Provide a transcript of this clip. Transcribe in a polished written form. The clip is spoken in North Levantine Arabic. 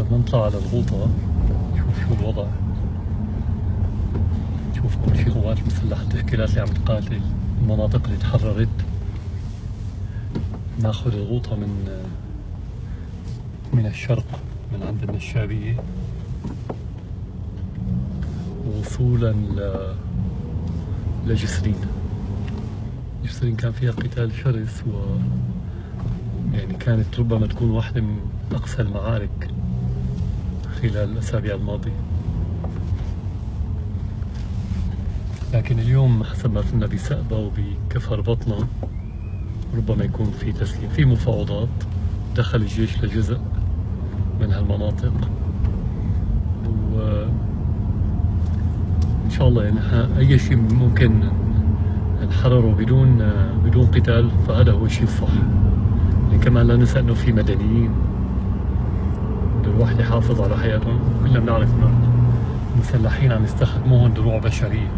بدنا نطلع على الغوطة نشوف شو الوضع، نشوف أول شي القوات المسلحة، التشكيلات اللي عم تقاتل، المناطق اللي تحررت. ناخذ الغوطة من الشرق من عند النشابية وصولا لجسرين. جسرين كان فيها قتال شرس و كانت ربما تكون واحدة من أقسى المعارك خلال الأسابيع الماضية. لكن اليوم حسب ما فهمنا بسقبة وبكفر بطنة ربما يكون في تسليم، في مفاوضات. دخل الجيش لجزء من هالمناطق، و إن شاء الله أي شيء ممكن نحرره بدون قتال فهذا هو الشيء الصح. كمان لا ننسى إنه في مدنيين، بده الواحد يحافظ على حياتهم. كلنا بنعرف إنه المسلحين عم يستخدموهم دروع بشرية.